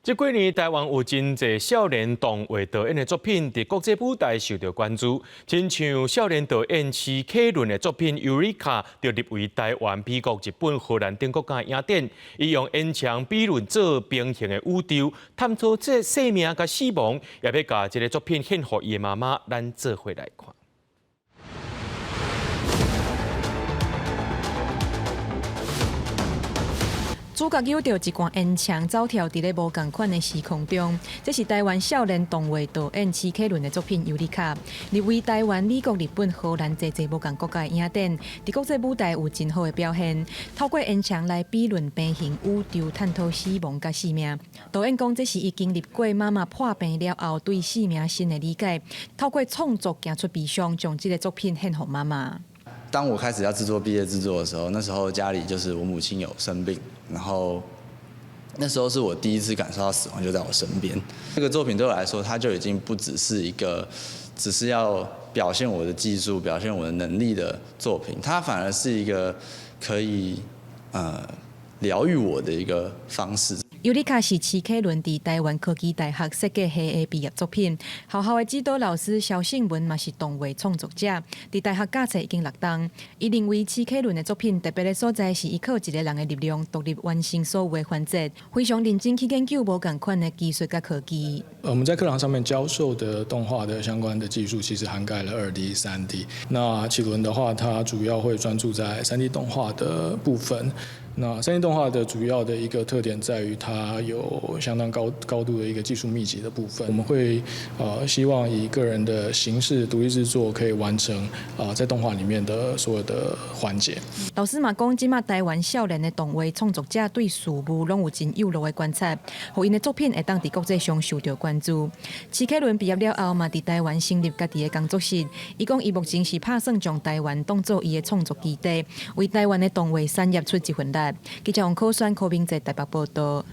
這幾年台灣有真濟少年動畫導演的作品佇國際舞台受到關注，親像少年導演徐啟倫的作品《Eureka》就入圍台灣、美國、日本、荷蘭等國家影展。伊用煙腸比論做平行的宇宙，探討這生命佮死亡，也欲共這个作品獻予伊的媽媽，咱做伙來看。主角揪著一罐煙腸走跳佇咧無仝款的時空中，這是台灣少年動畫導演徐啟倫的作品《尤里卡》，入圍台灣、美國、日本、荷蘭濟濟無仝國家的影展，佇國際舞台有真好的表現。透過煙腸來比論平行宇宙，探討死亡佮生命。導演講，這是伊經歷過媽媽破病了後對生命新的理解，透過創作行出悲傷，將這个作品獻予媽媽。當我開始要製作畢業製作的時候，那時候家裡就是我母親有生病，然後那時候是我第一次感受到死亡就在我身邊。這個作品對我來說，它就已經不只是一個只是要表現我的技術、表現我的能力的作品，它反而是一個可以療癒我的一個方式。尤里卡是徐啟倫佇台灣科技大學設計系的畢業作品。學校的指導老師蕭勝文嘛是動畫創作者，佇大學教冊已經六冬。伊認為徐啟倫的作品特別的所在是伊靠一个人的力量獨立完成所有的環節，非常認真去研究無仝款的技術佮科技。我們在課堂上面教授的動畫的相關的技術，其實涵蓋了2D、3D。那啟倫的話，他主要會專注在3D 動畫的部分。那3D 動畫的主要的一個特點在於它有相當高度的一個技術密集的部分。我們會希望以個人的形式獨立製作，可以完成在動畫裡面的所有的環節。老師嘛講，這馬台灣少年的動畫創作者對事物攏有真幼稚的觀察，予𪜶的作品會當佇國際上受著關注。徐啟倫畢業了後，嘛佇台灣成立家己的工作室。伊講，伊目前是拍算將台灣當做伊的創作基地，為台灣的動畫產業出一份力。記者王可選、柯明哲台北報道。